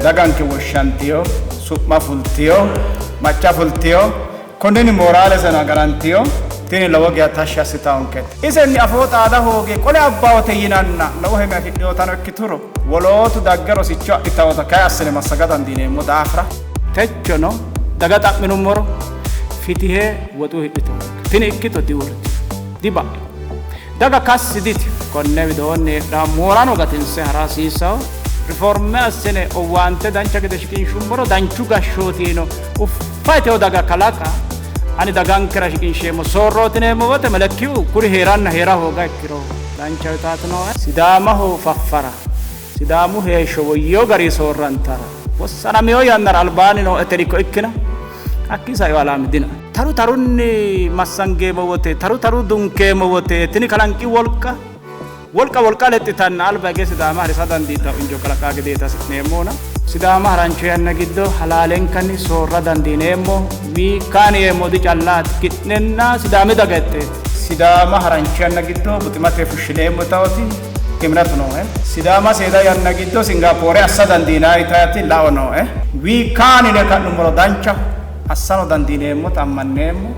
Daganke woshshantiyo, su'ma fultiyo, macca fultiyo, konninni mooraaleseno agarantiyo, tini lowo geya tashshi assitawonkete. Isenni afoo xaada hooge qole abbawote yinanna lowo heme afidhinotano ikkituro wolootu dagge rosicho adhitawota kay assine massaga dandiineemmo daafira techono daga xa'minummoro fitihe woxu hidhitonke. Tini ikkito diuurritino, diba'ino. Daga kassi ditino. Konne widoonni heedhanno moorano gatinse hara hasiissanno. Riforme assine owaante dancha gede shiqinshummoro danchu gashshootino uffa yitino daga kalaqa ani dagankera shiqinsheemmo soorrooti yineemmo wote melekkiu kuri hee'ranna hee'ra hooga ikkiro dancha yitaati nooe. Sidaamaho faffara, Sidaamu heeshsho woyyino garinni soorrantara wossanamino yannara albaanni noo eterikko ikkina hakkii saino alaami dinoe. Taru tarunni massangeemmo wote, taru taru dunkeemmo wote tini kalanqi wolqa wolqa wolqa lexxitanna alba hige Sidaama harisa dandiitanno injo kalaqaa gedeeti hasi'neemmohuna. Sidaama harancho yanna giddo halaalenkanni soorra dandiineemmo. Wiikkaani yeemmo dicallaati, ki'nenna Sidaami daga hetteeti. Sidaama harancho yanna giddo buximate fushshineemmo yitaoti iminatu nooe. Sidaama seeda yanna giddo Singapoore assa dandiinanni yitaati lao nooe. Wiikkaani yine ka'nummoro danchaho, assano dandiineemmota ammanneemmo.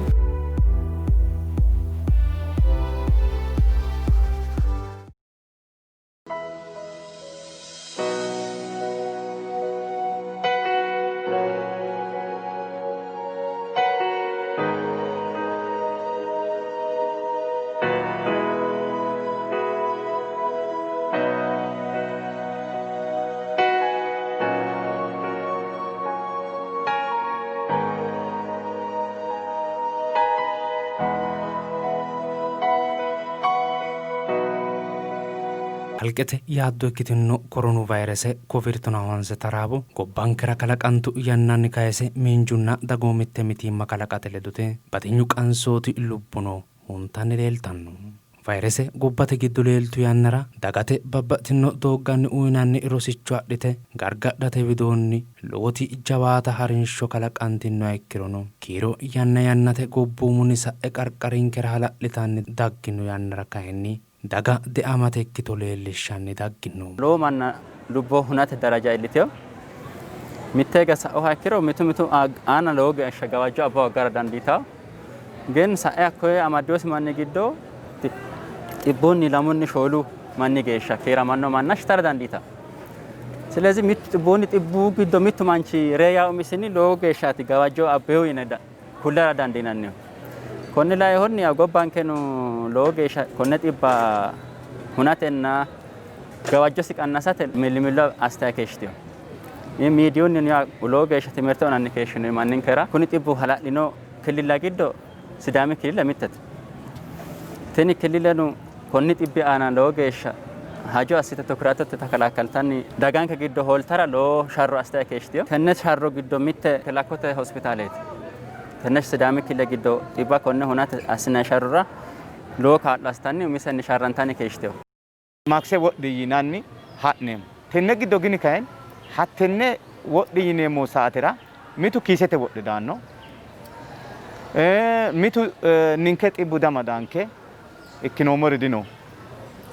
Kalqete yaaddo ikkitinno koronu vayirese Kovid tonaa taraawo gobbankera kalaqantu yannanni kayise miinjunna dagoomitte mitiimma kalaqate ledote batinyu qansooti lubbono huntanni leeltanno. Vayirese gobbate giddo leeltu yannara dagate babbaxxitino doogganni uyinanni rosicho adhite gargadhate widoonni lowoti jawaata harinsho kalaqantinoha ikkirono kiiro yanna yannate gobboomunni sa'e qarqarinkera hala'litanni daggino yannara kayinni daga deamate ikkito leellishshanni daggino. Lowo manna lubbo hunate daraja iillitino. Mitte hige sa'uha ikkiro mitu mitu aana lowo geeshsha gawajjo abba hoggara dandiitanno. ግን sa'e hakkoye amaddinosi manni giddo xibbunni lamunni shoolu manni geeshsha kiiramanno manna shitara dandiitanno. ስለዚህ mittu xibbunni xibbuu giddo mittu manchi reya umisinni lowo geeshshaati gawajjo abbehu yine kullara dandiinannihu. Konni lainohunni yaw gobbankeno lowo geeshsha konne xibba hunatenna gawajjosi qannasate millimillo assitayi keeshshitino. Miidiyunnino yaw lowo geeshsha timirte uyinanni keeshshinoyi manninkera. Kuni xibbu hala'lino killilla giddo Sidaami killile mittete. Tini killileno konni xibbi aana lowo geeshsha hajo assite tukurate takalakkaltanni daganke giddo hooltara lowo sharro assitayi keeshshitino. Tenne sharro giddo mitte Lakkote hospitaaleeti. Tenne Sidaami killile giddo xibba konne hunate assinanni sharrora lowo kaa'lo assitanni umisenni sharrantanni keeshshitino. Maakse wodhi yinanni ha'neemmo. Tenne giddo gini kayinni hattenne wodhi yineemmo saatera mitu kiisete wodhe daanno, mitu ninke xibbu damadaanke ikkinoommori dino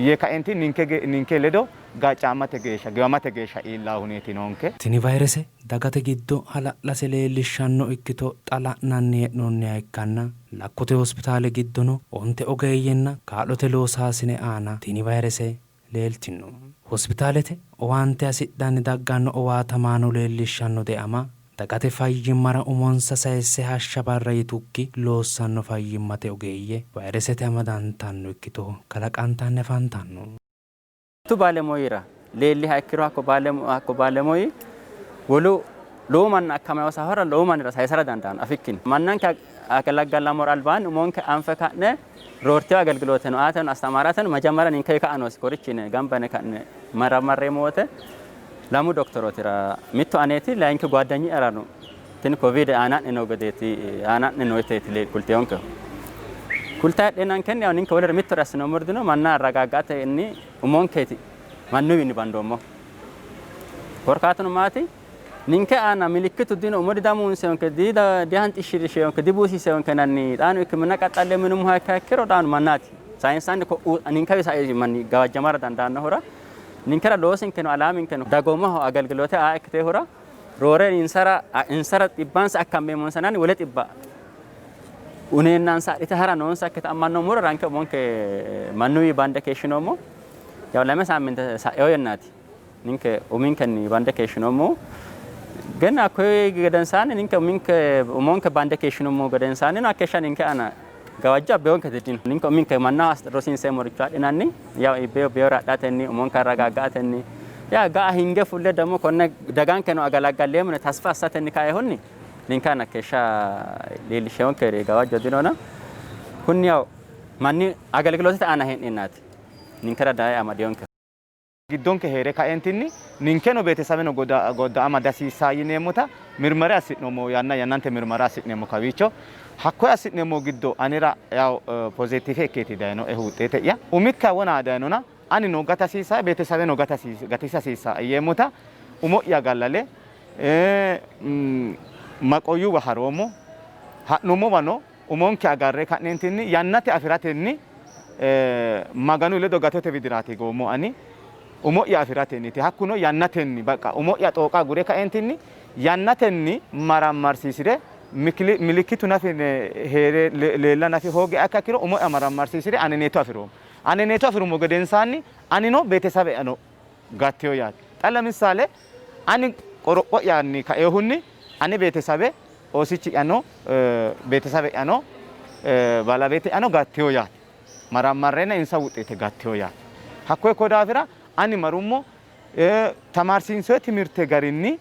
yee kaenti ninke ledo gaaccaamate geeshsha giwamate geeshsha iillanno huneeti noonke. Tini vayirese dagate giddo hala'lase leellishshanno ikkito xa la'nanni hee'noonniha ikkanna Lakkote hospitaale giddono onte ogeeyyenna kaa'lote loosaasine aana tini vayirese leeltino. Hospitaalete owaante hasidhanni dagganno owaatamaano leellishshanno deama dagate fayyimmara umonsa sayisse hashsha barra yitukki loossanno fayyimmate ogeeyye vayiresete amadantanno ikkito kalaqantanni afantanno. Mittu baalemoyira leelliha ikkiro hakko hakko baalemoyi wolu lowo manna akkamayo safara lowo mannira sayisara dandaanno afikkinni. Mannanke agalaggallammora albaanni umonke anfe ka'ne roortino agelgilooteno aateno astamarateno majammara ninke ka'a noosi korichine gamba yine ka'ne marrammarreemmo wote lamu doktorootira mittu aneeti layinki gwaaddanyi'yara no tini koviide aana'ne noo gedeeti aana'ne noo yiteeti kulteyonkehu. Kulta heedheennankenni yaw ninke wolere mittore assinoommori dino manna arragaaggatenni umonkeeti mannuwiinni bandoommohu. Korkaatuno maati? Ninke aana milikkitu dino, umo didamuunseyonke, dihanxishshiisheyonke, dibuusiiseyonke yinanni xaano ikkimina qaxxalleemmo yinummoha ikkiha ikkiro xaano mannaati. Sayinsanni ko'u ninkewi sai manni gawajjamara dandaannohura Ninkera loosinkeno alaaminkeno dagoomaho agelgilote aa ikkitehura roore insara xibbansa akkammeemmonsananni wole xibba uneennansa adhite hara noonsakkita ammannommoro ranke umonke mannuwi bande keeshshinoommo. Yaw 2 saamminte sa'eyo yannaati ninke uminkenni bande keeshshinoommo. ግን hakkoyi gedensaanni ninke uminke umonke bande keeshshinummo gedensaannino hakkeeshsha ninke aana gawajjo abbewonke dino. Ninke uminke mannaho rosiinseemmoricho adhinanni yaw ibbeyo beyora adhatenni umonke arragagga'atenni ያ ga'a hinge fulle ደግሞ konne dagankeno agalaggalleemmo tasfa assatenni kaehunni ninke aana hakkeeshsha leellishsheyonkeri gawajjo dinona. Kunni yaw manni agelgilotete aana hee'neennaati ninkera daye amadiyonke. Giddonke heere kaentinni ninkeno beetesabeno godda'ama dihasiissaa yineemmota mirmara assi'noommo yanna yannante mirmara assi'neemmo kawiicho. Hakkoye assi'neemmo giddo anera yaw pozitiive ikkeeti dayinoehu wuxxeete'ya. Umikka wona dayinona anino gata hasiissaa beetesabeno gatisa hasiissaa yeemmota umo'ya gallale maqoyyuwa haroommo. Ha'nummowano umonke agarre ka'neentinni yannate afi'ratenni Maganu ledo gatote widiraati goommo ani. Umo'ya afi'ratenniti hakkuno yannatenni baqa umo'ya xooqa agure kaentinni yannatenni marammarsiisire milikkitu nafi hee're leella nafi hooge akka ikkiro umo'ya marammarsiisire aneneeto afi'roommo. Aneneeto afi'rummo gedensaanni anino beetesabe'yano gatteyo yaate. Xa lemisaale ani qoropho'yanni kaeehunni ane beetesabe oosichi'yano beetesabe'yano baalabeete'yano gatteyo yaate. Marammarreenna insa wuxxeete gatteyo yaate. Hakkoye ko daafira ani marummo tamaarsiinsoye timirte garinni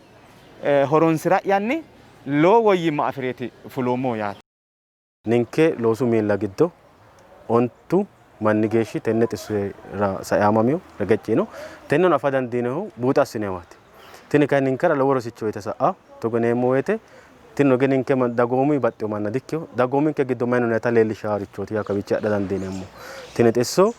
horonsira'yanni lowo woyyimma afi'reeti fuloommo yaate. Ninke loosu miilla giddo 9 manni geeshshi tenne xissora sae aamamino reqecci yino. Tenneno afa dandiinohu buuxa assinewaati. Tini kayinni ninkera lowo rosicho uyite sa''a togo yineemmo woyte tini noge ninke dagoomuyi baxxino manna dikkino. Dagoominke giddo mayi noota leellishshaarichooti yaa kawiichi adha dandiineemmo. Tini xisso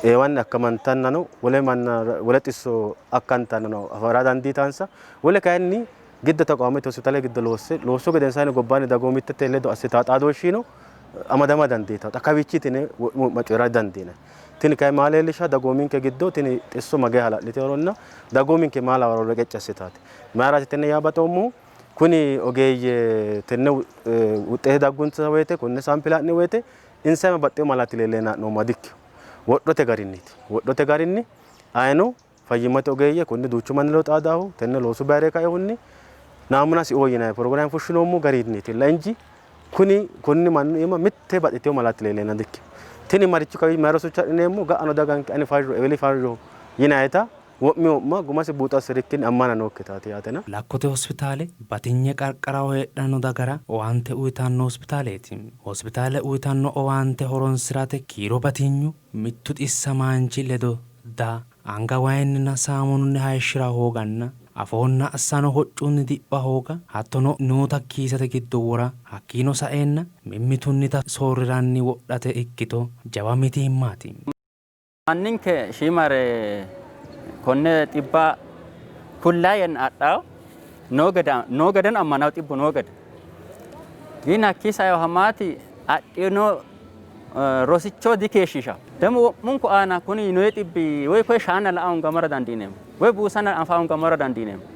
eewanni akkamantannano wole manna wole xisso akkantannano afara dandiitansa. Wole kayinni giddo taqaamete hospitaale giddo loosse loossu gedensaanni gobbaanni dagoomittete ledo assitaa xaadooshshino amadama dandiitawo. Xa kawiichi tini wo'ma coyi'ra dandiinanni. Tini kayinni maa leellishawo dagoominke giddo tini xisso magee hala'liteyoronna dagoominke maa lawaro reqecci assitaati. Mayiraati tenne yaa baxoommohu? Kuni ogeeyye tenne wuxxeete daggunsa woyte konne saampile ha'ni woyte insa iima baxxeyo malaati leelleenna ha'noommoha dikkino. Wodhote garinniiti. Wodhote garinni ayino fayyimmate ogeeyye konne duuchu manni ledo xaadaahu tenne loosu bayire kaehunni naamuna sioo yinanni pirogiraame fushshinoommo garinniiti. Inji kuni konni mannu iima mitte baxxiteyo malaati leelleenna dikkino. Tini marichi kawi mayi rosicho adhineemmo ga'ano daganke ani farro eweli farro yinayita wo'mi wo'ma gumase buuxo assirikkinni ammana nookkitaati yaatena. Lakkote hospitaale batinye qarqaraho heedhanno dagara owaante uytanno hospitaaleeti. Hospitaale uytanno owaante horonsi'rate kiiro batinyu mittu xissamaanchi ledo daa, anga wayinninna saamununni hayishshi'ra hooganna afoonna sano hoccunni dipha hooga hattono noota kiisete giddo wora hakkiino saeenna mimmitunnita soorriranni wodhate ikkito jawa mitiimmaati. Manninke shiimare konne xibba kullayi yanna adhawo noo gedeno ammanawo xibbu noo gede. Gin hakkii saeyo hamaati adhino rosicho dikeeshshiishawo. ደግሞ wo'munku aana kuni yinoyi xibbi woy koye shaana la'a hongammora dandiineemmo woy buusanna afa hongammora dandiineemmo.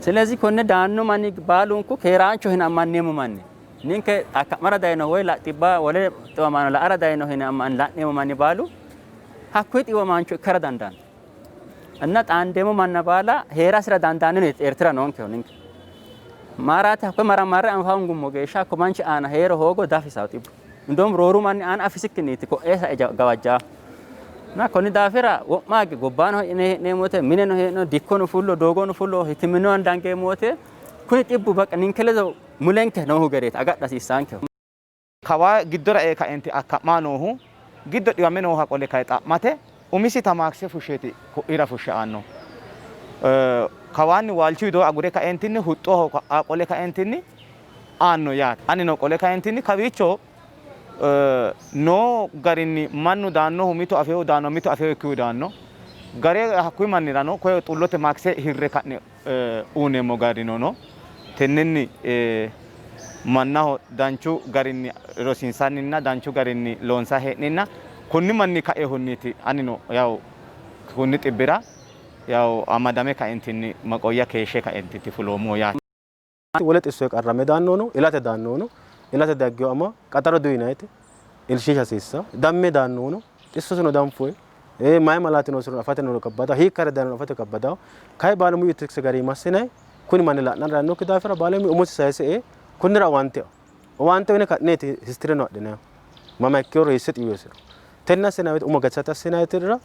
ስለዚህ konne daanno manni baalunku keeraancho hine ammanneemmo manni ninke akka'mara dayino woy xibba wole xiwamaano la'ara dayino hine la'neemmo manni baalu hakkuyi xiwamaancho ikkara dandaanno. እና xaandeemmo manna baala heerasira dandaanno Eertira noonkeho ninke. Maaraate hakkoye marammarre anfa hongummo geeshsha hakko manchi aana heero hoogo dafisawo xibbu. እንደውም rooru manni aana afisikkinniiti ko'ee sae gawajjaa. እና konni daafira wo'ma gobbaano hee'neemmo wote mineno hee'no dikkono fullo doogono fullo hikkiminnuwan dangeemmo wote kuni xibbu baqa ninke ledo mulenke noohu gedeeti agadha hasiissaankeho. Kawa giddora ee kaenti akka'maa noohu giddo dhiwame nooha qole kae xa'mate umisi tamaakse fushsheeti ko'ira fushshe aanno. Kawaanni waalchu widoo agure kaentinni huxxoho qole kaentinni aanno yaate. Anino qole kaentinni kawiicho noo garinni mannu daannohu mitu afeehu daanno mitu afeehu ikkihu daanno. Gare hakkuyi mannirano koye xullote maakse hirre ka'ne uuneemmo garino no. Tennenni mannaho danchu garinni rosiinsanninna danchu garinni loonsa hee'neenna konni manni kaehunniiti anino yaw Kunni xibbira yaw amadame kaentinni maqoyya keeshshe kaentiti fuloommo yaate. Wole xisso qarrame daannono ilate daannono ilate daggeyo ama qaxaro duyinayite ilshiisha hasiissa damme daannono xissosino danfoy mayi malaati noosiro afate no kabbada hiikkare daanno afate kabbada kai baalamu itikse gari massinay kuni manni la'nara daannokki daafira baalamu umosi sayise ee kunnira owaante owaante uyine ka'neeti histireno adhinayo mama ikkeworo hiisse xiwiyosiro tenne assinay woyte umo gatisate assinayitira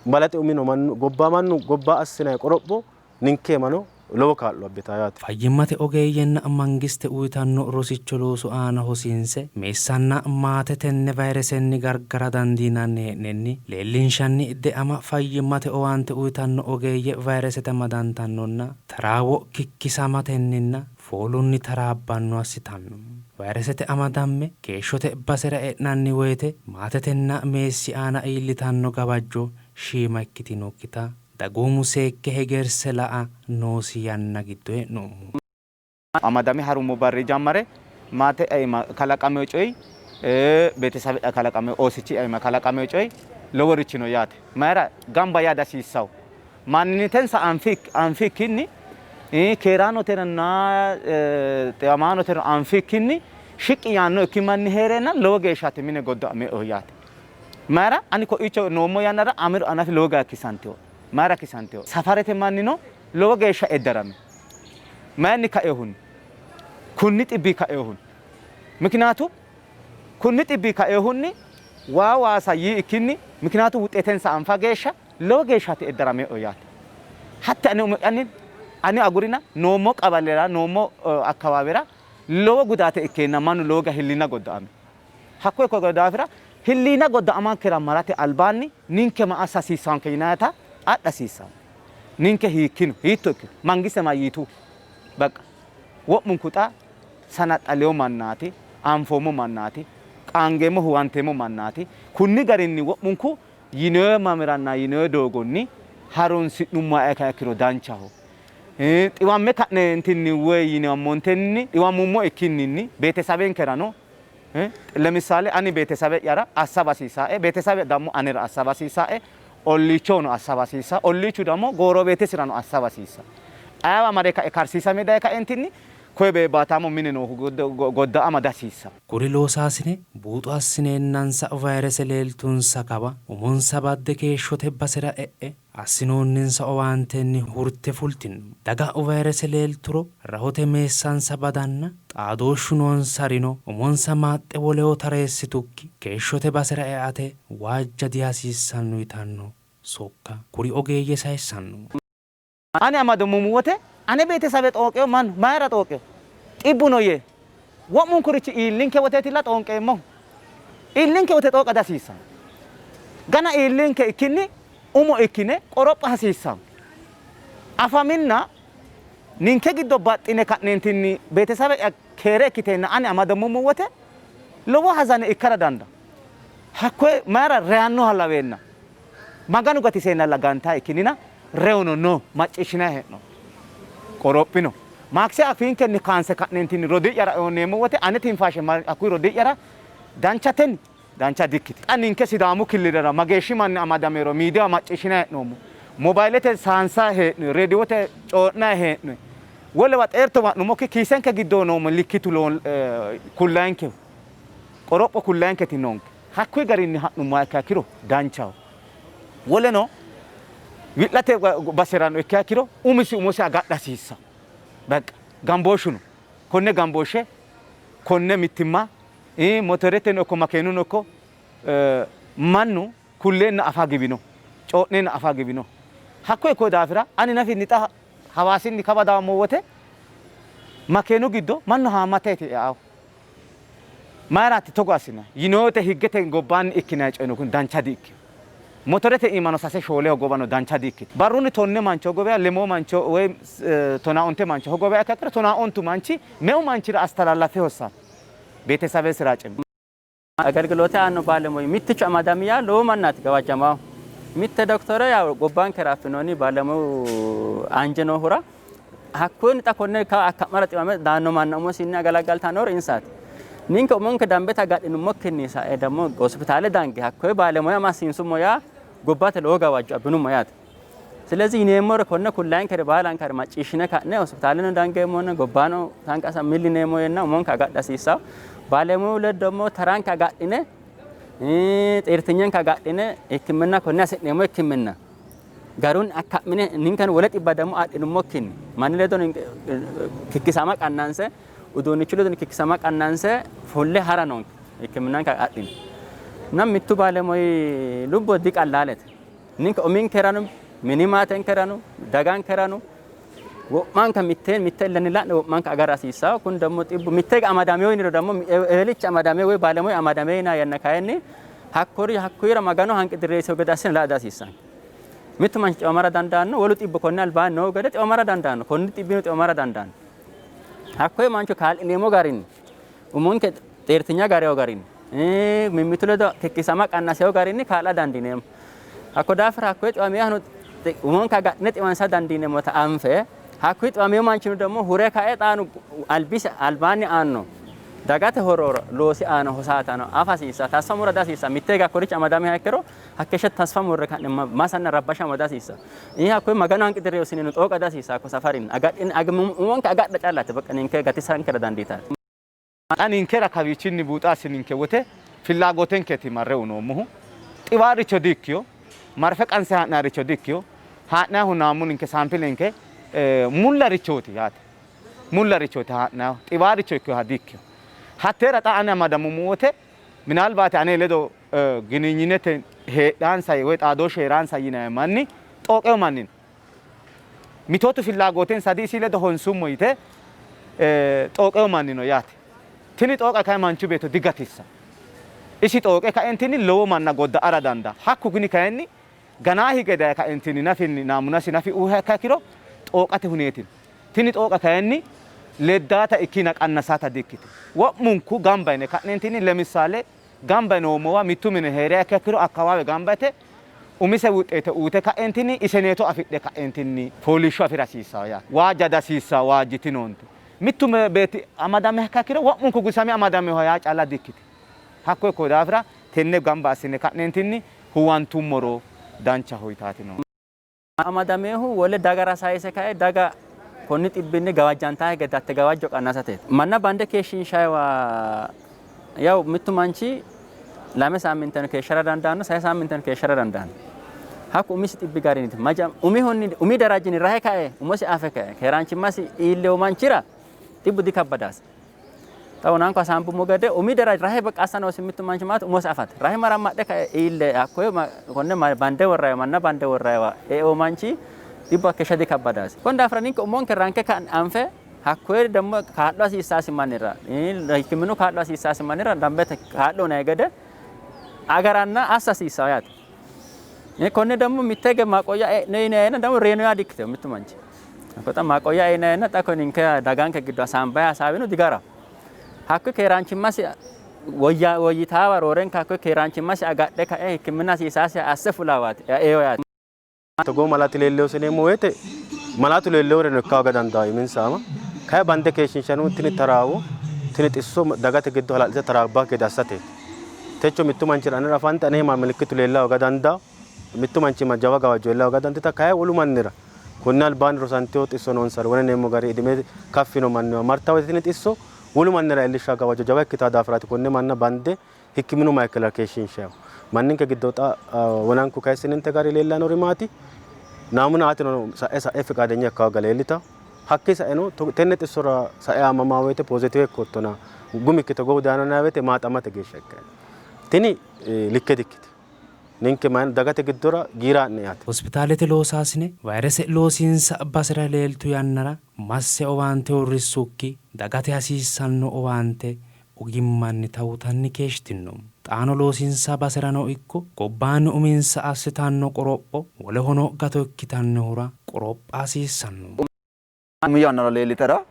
balaxe umino mannu gobba mannu gobba assinay qoropho ninke mano lowo kaa'lo abbitaa yaate. Fayyimmate ogeeyyenna mangiste uyitanno rosicho loosu aana hosiinse meessanna maate tenne vayiresenni gargara dandiinanni hee'nenni leellinshanni deama fayyimmate owaante uyitanno ogeeyye vayiresete amadantannonna taraawo kikkisamatenninna foolunni taraabbanno assitanno. Vayiresete amadamme keeshshote basera e'nanni woyte maatetenna meessi aana iillitanno gawajjo shiima ikkitinokkita dagoomu seekke hegerse la''a noosi yanna giddo hee'noommo. Amadame harummo barri jammare maate'ya iima kalaqamino coyi, beetesabe'ya kalaqamino oosichi'ya iima kalaqamino coyi loworichi no yaate. Mayira gamba yaa dihasiissanno. Mannitensa anfikkinni keeraanotenna xiwamaanoteno anfikkinni shiqqi yaannokki manni hee'reenna lowo geeshshaati mine goddo'aminohu yaate. Mayira ani ko'iicho noommo yannara Amiru anafi lowo geeshsha kisantino. Mayira kisantino? Safarete mannino lowo geeshsha eddarami. Mayinni kainohunni? Kunni xibbii kainohunni. Mikinaatu kunni xibbii kainohunni waa waasa yii ikkinni mikinaatu wuxetensa anfa geeshsha lowo geeshshaati eddaramino yaate. Hatte ane umi'yanni ane agurina noommo qabalera noommo akkawaawera lowo gudaate ikkeenna mannu lowo geeshsha hilliina goddo'ami. Hakko ikkino daafira hilliina godda'amankera marate albaanni ninke ma assa hasiissanke yinannita adha hasiissanno. Ninke hiikkino, hiitto ikkino, mangiste ma yitu, baqa wo'munku xa sanaxxaleyo mannaati, anfoommo mannaati, qaangeemmo huwanteemmo mannaati. Kunni garinni wo'munku yinoyi mamiranna yinoyi doogonni harunsi'nummoha ikkiha ikkiro danchaho. Xiwamme ka'neentinni woy yineemmontenni xiwammummo ikkinninni beetesabenkerano Lemissaale ani beetesabe'yara assaba hasiissae, beetesabe dammo anera assaba hasiissae, olliichohono assaba hasiissa, olliichu dammo goorobeetesirano assaba hasiissa. Ayewa mare kae karsiisame daye kaentinni koye beebbaataamo mine noohu godda''ama dihasiissa. Kuri loosaasine buuxo assineennansa vayirese leeltunsa kawa umonsa badde keeshshote basera e'e Assinoonninsa owaantenni hurte fultino. Daga vayrese leelturo rahote meessansa badanna xaadooshshu noonsarino umonsa maaxxe woleho tareessitukki keeshshote basera eate waajja dihasiissanno yitanno sokka kuri ogeeyye sayissanno. Ani amadummo wote ane beetesabe xooqino mannu mayira xooqino? Xibbu no yee wo'munkurichi iillinke woteetilla xoonqeemmohu. Iillinke wote xooqa dihasiissanno. Gana iillinke ikkinni umo ikkine qoropha hasiissanno. Afaminna ninke giddo baxxine ka'neentinni beetesabe'ya keere ikkiteenna ani amadamummo wote lowo hazane ikkara dandaanno. Hakkoye mayira reyannoha laweenna Maganu gatiseennalla gantae ikkinnina reyono no macciishshinanni hee'noommo. Qorophino. Maakse afiinkenni kaanse ka'neentinni rodii'yara eonneemmo wote ane tinfaashe hakkuyi rodii'yara danchateni? Dancha dikkitino. Xa ninke Sidaamu killilera mageeshshi manni amadamero miidiyaho macciishshinanni hee'noommo. Mobayilete saansanni hee'noyi, reediyote coyi'nanni hee'noyi. Wolewa xeertowa ha'nummokki kiisenke giddo noo milikkitu kullayinkehu, qoropho kullayinketi noonke. Hakkuyi garinni ha'nummoha ikkiha ikkiro danchaho. Woleno wi'late baserano ikkiha ikkiro umisi umosi agadha hasiissanno. Baqqa gambooshshu no. Konne gambooshshe konne mittimma motoreteno ikko makeenuno ikko mannu kulleenna afa giwino, coyi'neenna afa giwino. Hakko ikkino daafira ani nafinni xa Hawaasinni kawa dawommo wote makeenu giddo mannu haammateeti eaahu. Mayiraati togo assinanni? Yinoonte higgete gobbaanni ikkinanni coyino kuni dancha di''ikkino. Motorete iimano sase shoole hogowano dancha di''ikkitino. Barrunni tonne mancho hogowiha, lemoo mancho woy tonaa onte mancho hogowiha ikkiha ikkiro tonaa ontu manchi meu manchira astalallafe hossanno? Beetesabesira cimma. Agelgiloote aanno baalemoyi mittichu amadami yaa lowo mannaati gawajjamaahu. Mitte doktore yaw gobbankera affinoonni baalemoyu anje noohura hakkunni xa konne kawa akka'mara xiwame daanno manna umosinni agalaggaltannori insaati. Ninke umonke dambete agadhinummokkinni sae dammo hospitaale dange hakkoye baalemoya massiinsummo yaa Gobbate lowo gawajjo abbinummo yaate. Silezi yineemmore konne kullayinkere baalankare macciishshine ka'ne hospitaaleno dangeemmona gobbano tanqasa millineemmo yenna umonke agadha hasiissawo. Baalemuyu ledo ደግሞ taranke agadhine xeertinyenke agadhine hikkiminna konne hasi'neemmo hikkiminna garunni akka'mine ninkeno wole xibba ደግሞ adhinummokkinni manni ledo kikkisama qannanse uduunnichu ledo kikkisama qannanse fulle hara noonke hikkiminanke adhine እና mittu baalemoyi lubbo diqallaalete. Ninke uminkerano mini maatenkerano dagankerano wo'manka mitteen mitte illenni la'ne wo'manka agara hasiissawo. Kun ደግሞ xibbu mitte amadameo yiniro ደግሞ ewelichi amadame woy baalemoyi amadame yina yanna kayinni hakkuri hakkuyira Maganu hanqi dirreessewo gede assine la'a dihasiissanno. Mittu manchi xiwamara dandaanno, wolu xibbu konne albaanni noo gede xiwamara dandaanno, konni xibbino xiwamara dandaanno. Hakkoye mancho kaa'lineemmo garinni umonke xeertinya garewo garinni mimmitu ledo kikkisama qannasewo garinni kaa'la dandiineemmo. Hakko daafira hakkoye xiwameehano umonke agadhine xiwansa dandiineemmota anfe hakkuyi xiwameewo manchino ደግሞ hure kae xaanu albisi albaanni aanno dagate horo loosi aana hosaatano afa hasiissa tasfa mura dihasiissa. Mitte hige hakkorichi amadamiha ikkiro hakkeeshsha tasfa murre ka'ne masanna rabbasha amada hasiissa. ይህ hakkoye Maganu hanqi dirreessineno xooqa dihasiissa. Hakko safarinni agadhine umonke agadha callate በቃ ninke gatisankera dandiitanno. Xa ninkera kawiichinni buuxa assininke wote fillaagotenkeeti marre unoommohu. Xiwaaricho di''ikkiyo, marfe qanse haa'nayiricho di''ikkiyo, haa'nayihu naamuninke saampilenke mullarichooti yaate. Mullarichooti haa'nayihu, xiwaaricho ikkinoha di''ikkiyo. Hatteera xa ane amadamummo wote minaalbaati ane ledo gininyinete heedhansa woy xaadooshshu heeransa yinayi manni xooqeyo manni no. Mitootu fillaagotensa di''isi ledo honsummo yite xooqeyo manni no yaate. Tini xooqa kayi manchu beetto digatissa. Isi xooqe kaentinni lowo manna godda'ara dandaa. Hakku gini kayinni ganaa hige daye kaentinni nafinni naamunasi nafi uyiha ikkiha ikkiro xooqate huneeti no. Tini xooqa kayinni leddaata ikkina qannasaata di''ikkitino. Wo'munku gamba yine ka'neentinni lemissaale gamba yinoommowa mittu mine hee'riha ikkiha ikkiro akkawaawe gamba yite umise wuxeete uyite ka'eentinni iseneeto afidhe ka'eentinni fooliishsho afi'ra hasiissanno yaate. Waajja dihasiissanno, waajjitinoonte. Mittu beetti amadamiha ikkiha ikkiro wo'munku gusame amadaminoha yaa calla di''ikkitino. Hakko ikko daafira tenne gamba assine ka'neentinni huwantummoro danchaho yitaati noohu. Amadamehu wole dagara sayise kae daga konni xibbinni gawajjantaakki gede hatte gawajjo qannasateeti. Manna bande keeshshiinshayiwa yaw mittu manchi lame saamminteno keeshshara dandaanno, sase saamminteno keeshshara dandaanno. Hakku umisi xibbi garinniiti. Umihunni umi darajinni rahe kae umosi afe kae keeraanchimmasi iillewo manchira xibbu dikabbadaasi. Xa wonanko hasaambummo gede umi daraja rahe baqa assa noosi mittu manchi maati umosi afate. Rahe marammadhe kae iille hakkoye konne bande worrayiwa manna bande worrayiwa eeo manchi dhibbu hakkeeshsha dikabbadaasi. Konni daafira ninke umonke ranke anfe hakkoye ደግሞ kaa'lo hasiissaasi mannira hikkiminnu kaa'lo hasiissaasi mannira dambete kaa'lo unayi gede agaranna assa hasiissawo yaate. Konne ደግሞ mitte hige maaqoyya e'ne yinayena ደግሞ reyino yaa dikkitino mittu manchi. Hakko xa maaqoyya e'nayena xa koye ninke daganke giddo hasaambayi hasaawino digaraho. Hakkuyi keeraanchimmasi woyyitaawa roorenka hakkuyi keeraanchimmasi agadhe kae hikkiminna hasiisaasi asse fulaawaati eo yaate. Togoo malaati leellewosi yineemmo woyte malaatu leelleworeno ikka hooga dandaanno iminsa ama kayi bande keeshshiinshannihu tini taraawo tini xisso dagate giddo hala'lite taraabbakki gede assateeti. Techo mittu manchira anera afante ane milikkitu leella hooga dandaanno, mittu manchi jawa gawajjo iilla hooga dandiitanno, kayi wolu mannira konni albaanni rosantino xisso noonsari wole yineemmo gari idime kaffino manniwa marta woyte tini xisso wolu mannira iillishsha gawajjo jawa ikkitawo daafiraati konne manna bande hikkiminu mayikkela keeshshiinshayihu. Manninke giddo xa wonanku kayissininte gari leellannori maati? Naamuna aatino sa'e sa'e fiqaadenya ikka hooga leellitawo. Hakkii saeno tenne xissora sae aamamaa woyte poozitiive ikkoottona gumikki togoohu dayino yinanni woyte maaxamate geeshsha ikkanno. Tini likke dikkitino. Ninke mayino dagate giddora giira ha'ne eate. Hospitaalete loosaasine vayrese loosinsa basera leeltu yannara masse owaante uurrissukki dagate hasiissanno owaante ogimmanni tawutanni keeshshitinno. Xaano loosinsa baserano ikko gobbaanni uminsa assitanno qoropho wolehono gato ikkitannohura qoropha hasiissanno. Umi yannara leellitara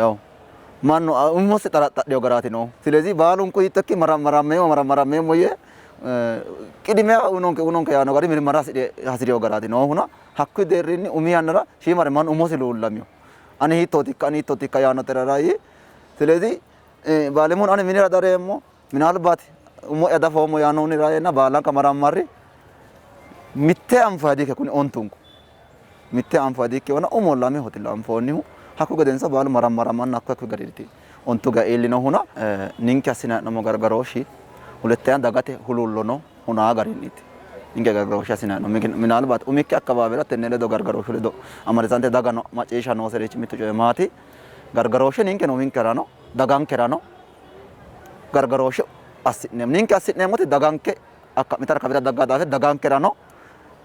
yaw mannu umosi xaraxxadhino garaati noohu. Silezi baalunku hiitto ikki marammarameemmo marammarameemmo yee qidimiya uyinonke uyinonke yaanno gari mirmara hasi'rino garaati noohuna hakkuyi deerrinni umi yannara shiimare mannu umosi luullamino. Ani hiittootikka ani hiittootikka yaanno terara yii. Silezi baalimun ani minira dareemmo minaalbaati umo'ya dafoommo yaannohunni rayenna baalanka marammarri. Mitte anfoha diikke kuni ontunku mitte anfoha diikkewona umo lamehotilla anfoonnihu hakku gedensa baalu marammaramanna hakku hakku garinniiti ontu geya iillinohuna ninke assinanni hee'noommo gargarooshshi huletteya dagate huluullono hunaa garinniiti ninke gargarooshshe assinanni hee'noommo. Minaalbaati umikki akkawaawera tenne ledo gargarooshshu ledo amadisante daga macciishsha nooserichi mittu coyi maati? Gargarooshshe ninkeno uminkerano dagankerano gargarooshshe assi'neemmo. Ninke assi'neemmoti daganke akka'mitara kawira daggaa daafira dagankerano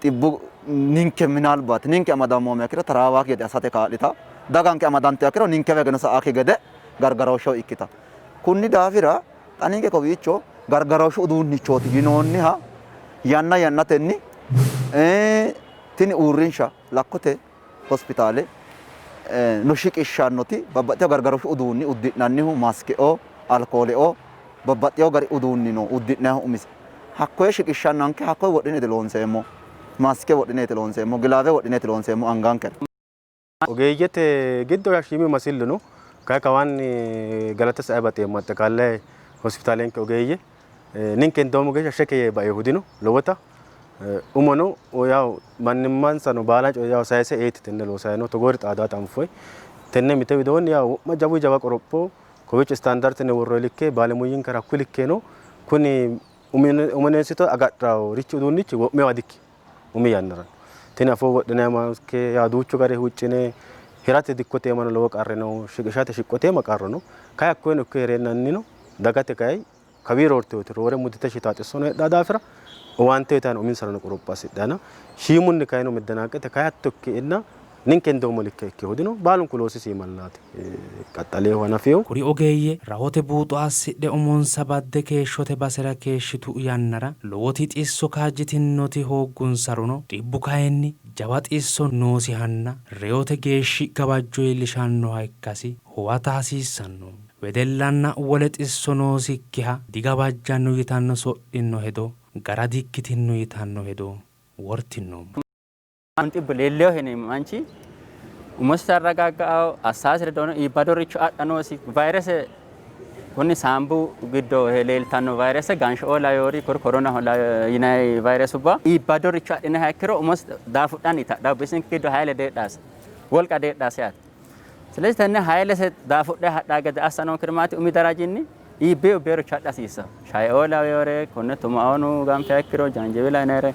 xibbu ninke minaalbaati ninke amadammoommo ikkiro taraawaakki gede assate kaa'lita daganke amadantuha ikkiro ninkewa higeno sa'aakki gede gargarooshsheho ikkita. Kunni daafira xa ninke kowiicho gargarooshshu uduunnichooti yinoonniha yanna yannatenni tini uurrinsha lakkote hospitaale no shiqishshannoti babbaxxino gargarooshshu uduunni uddi'nannihu maskeo, alkooleo babbaxxino gari uduunni no uddi'nannihu umisi. Hakkoye shiqishshannanke hakkoye wodhineeti loonseemmo. Maske wodhineeti loonseemmo, gilaave wodhineeti loonseemmo angankera. Ogeeyyete giddo yaa shiimi masillu no. Kayi kawaanni galata sae baxeemmo axxiqaale hospitaalenke ogeeyye. Ninke hendoommo geeshsha sheke yee baehu dino lowota. Umono yaw mannimmansano baala coye yaw sayise eeti tenne loosayi no. Togoori xaadaata anfoyi. Tenne mite widoonni yaw wo'ma jawu jawa qoropho kowiicho istaandaartine worroyi likke baalemuyyinkera hakkuyi likke no. Kuni umineensito agadhawo richi uduunnichi wo'mewa dikki umi yannara. Tini afoo wodhinayi maske yaw duuchu gari huuccine hirate dikkote iimano lowo qarri no. Shiqishate shiqqote iima qarru no. Kayi hakkoyeno ikke heereennannino dagate kayi kawii roorteoti roore muddite shitaa xissono heedhaa daafira owaante uyitayino uminsarano qoropho assidhana shiimunni kayino meddenaaqete kayi hatto ikkeenna ninke hendoommo likke ikkehu dino baalunku loosisi iimallaati qaxxaleehu hanafehu. Kuri ogeeyye rahote buuxo assidhe umonsa badde keeshshote basera keeshshitu yannara lowoti xisso kaajjitinnoti hooggunsarono dhibbu kayinni jawa xisso noosihanna reyote geeshshi gawajjo iillishannoha ikkasi huwata hasiissanno. Wedellanna wole xisso noosikkiha digawajjanno yitanno sodhinno hedo gara dikkitinno yitanno hedo wortinno. Xibbu leelleho yini manchi umosi arragaga'ao assaasire doono iibbadoricho adha noosi vayrese kuni saambu giddo leeltanno vayrese gansho'oo layoori kuri koronaho yinanni vayresubba iibbadoricho adhiniha ikkiro umosi daafudhanni itadha bisinke giddo hayle deedhaase wolqa deedhaase yaate. ስለዚህ tenne haylese daafudhe hadhaa gede assa noonkeri maati umi darajinni iibbeyo iibbeyoricho adha hasiissanno. Shaeoo laweyore konne tumaoonu ganfiha ikkiro jaanjiwila yinayire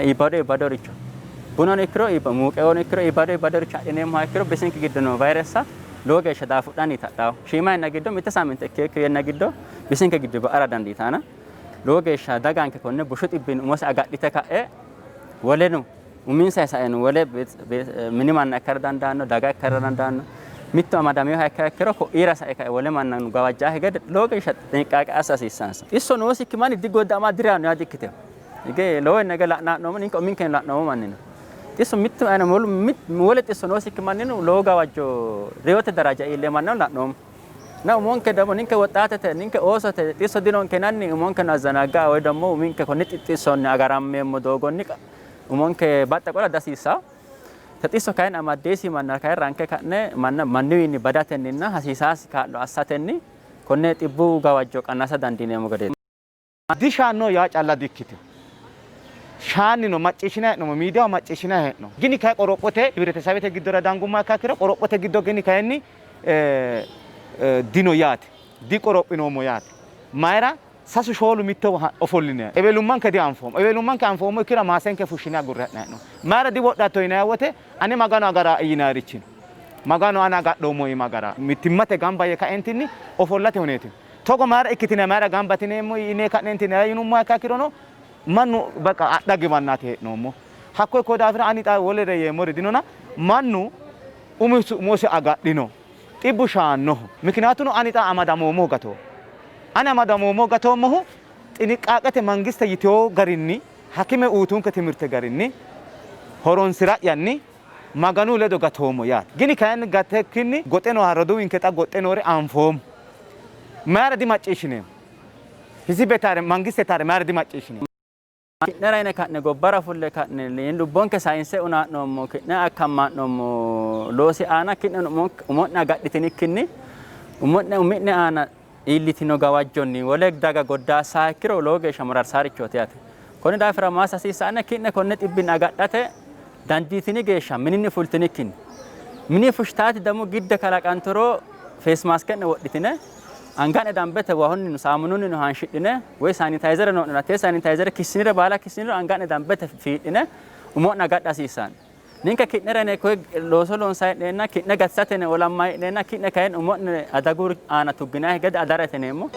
iibbado iibbadoricho bunano ikkiro muuqeono ikkiro iibbado iibbadoricho adhineemmoha ikkiro bisinke giddo noo vayressa lowo geeshsha daafudhanni itadhawo. Shiima yanna giddo mitte saaminte ikkeekki yanna giddo bisinke giddo ba'ara dandiitaana lowo geeshsha daganke konne bushu xibbinni umose agadhite ka'e woleno uminsa saeno wole mini manna ikkara dandaanno, daga ikkara dandaanno. Mittu amadaminoha ikkiha ikkiro ko'iira sae kae wole manna gawajjaakki gede lowo geeshsha xinqaaqe assa hasiissansa. Xisso noosikki manni digodda'ama direyaanno yaa dikkitino. Hige lowo nege la'nanni hee'noommo, ninke uminkenni la'noommo manni no. Xisso mittu wole xisso noosikki mannino lowo gawajjo reyote daraja iille mannano la'noommo. Na umonke ደግሞ ninke woxxaatete ninke oosote xisso dinonke yinanni umonkeno azzanagga woy ደግሞ uminke konni xissonni agarammeemmo doogonni umonke baxxa qola dihasiissanno. Te xisso kayinni amaddeesi manna kayinni ranke ka'ne manna mannuwiinni badatenninna hasiisaasi kaa'lo assatenni konne xibbu gawajjo qannasa dandiineemmo gedeeti. Dishaanno yaa calla dikkitino. Shaanni no macciishshinanni hee'noommo miidiyaho macciishshinanni hee'noommo. Gini kayi qorophote hibretesebete giddora dangummoha ikkiha ikkiro qorophote giddo gini kayinni dino yaate. Diqorophinoommo yaate. Mayira sasu shoolu mittowa ofollinanni. Ewelummanke dianfoommo. Ewelummanke anfoommo ikkiro maasenke fushshine agurre ha'nanni hee'noommo. Mayira diwodhatto yinanni wote ane Maganu agara yinannirichi no. Maganu ane agadhoommo iima agara. Mittimmate gamba yee kaentinni ofollate huneeti no. Togo mayira ikkitinanni mayira gamba yitineemmo yine ka'neentinni yinummoha ikkiha ikkirono mannu baqa adha giwannaati hee'noommo. Hakko ikko daafira ani xa wolere yeemmori dinona mannu umisi umosi agadhino. Xibbu shaannoho. Mikinaatuno ani xa amadamoommohu gatoommo. Ani amadamoommohu gatoommohu xiniqqaaqete mangiste yitewo garinni hakime uyitunke timirte garinni horonsi'ra'yanni Maganu ledo gatoommo yaate. Gini kayinni gatekkinni goxe nooha roduuwinke xa goxxe noore anfoommo. Mayira dimacciishshineemmo? Hizibe taare mangiste taare mayira dimacciishshineemmo? Ki'nera yine ka'ne gobbara fulle ka'ne lubbonke sayinse unaa'noommo, ki'ne akkamma'noommo loosi aana ki'ne umo'ne agadhitinikkinni umo'ne umi'ne aana iillitino gawajjonni wole daga goddaassaha ikkiro lowo geeshsha mararsaarichooti yaate. Konni daafira maassa hasiissanne ki'ne konne xibbinni agadhate dandiitini geeshsha mininni fultinikkinni mini fushitaati ደግሞ gidde kalaqanturo face maske'ne wodhitine anga'ne dambete wahunni saamununni haanshidhine woy sanitizer no'ne tee sanitizer kissinire baala kissiniro anga'ne dambete fiidhine umo'ne agadha hasiissanno. Ninke ki'nera yine koye looso loonsayi hee'neenna ki'ne gatisate yine olammayi hee'neenna ki'ne kayinni umo'ne adagu aana tugginayi gede adarate yineemmo.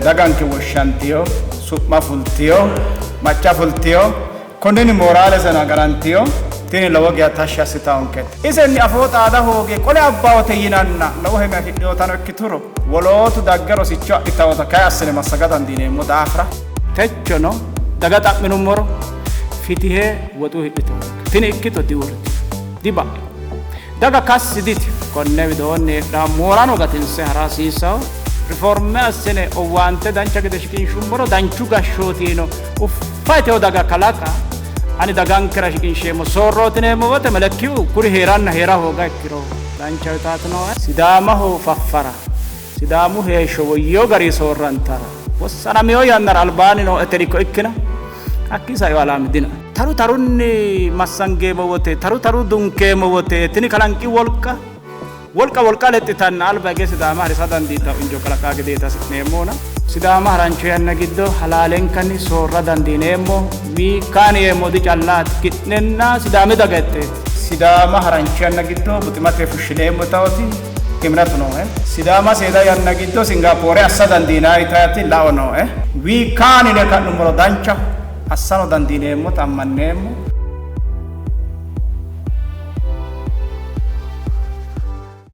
Daganke woshshantiyo, su'ma fultiyo, macca fultiyo, konninni mooraaleseno agarantiyo. Tini lowo geya tashshi assitawonkete. Isenni afoo xaada hooge qole abbawote yinanna lowo heme afidhinotano ikkituro wolootu dagge rosicho adhitawota kayi assine massaga dandiineemmo daafira techono daga xa'minummoro fitihe woxu hidhitawonke. Tini ikkito diuurritino, diba'ino. Daga kassi diti konne widoonni heedhawo moorano gatinse hara hasiissawo. Riforme assine owaante dancha gede shiqinshummoro danchu gashshootino uffa yitewo daga kalaqa ani dagankera shiqinsheemmo soorrooti yineemmo wote melekkiu kuri heeranna heera hooga ikkiro dancha yitaati nooe. Sidaamaho faffara, Sidaamu heeshsho woyyewo garii soorrantara wossanamino yannara albaanni nooe telikko ikkina hakkii saino alaami dinoe. Taru tarunni massangeemmo wote, taru taru dunkeemmo wote tini kalanqi wolqa wolqa wolqa lexxitanna alba hige Sidaama harisa dandiitanno injo kalaqaa gedeeti hasi'neemmohuna. Sidaama harancho yanna giddo halaalenkanni soorra dandiineemmo. Miikkaani yeemmo dicallaati, ki'nenna Sidaami daga itteeti. Sidaama harancho yanna giddo buximate fushshineemmo yitaoti iminatu nooe. Sidaama seeda yanna giddo Singapoore assa dandiinanni yitaati lao nooe. Wiikkaani yine ka'nummoro danchaho, assano dandiineemmota ammanneemmo.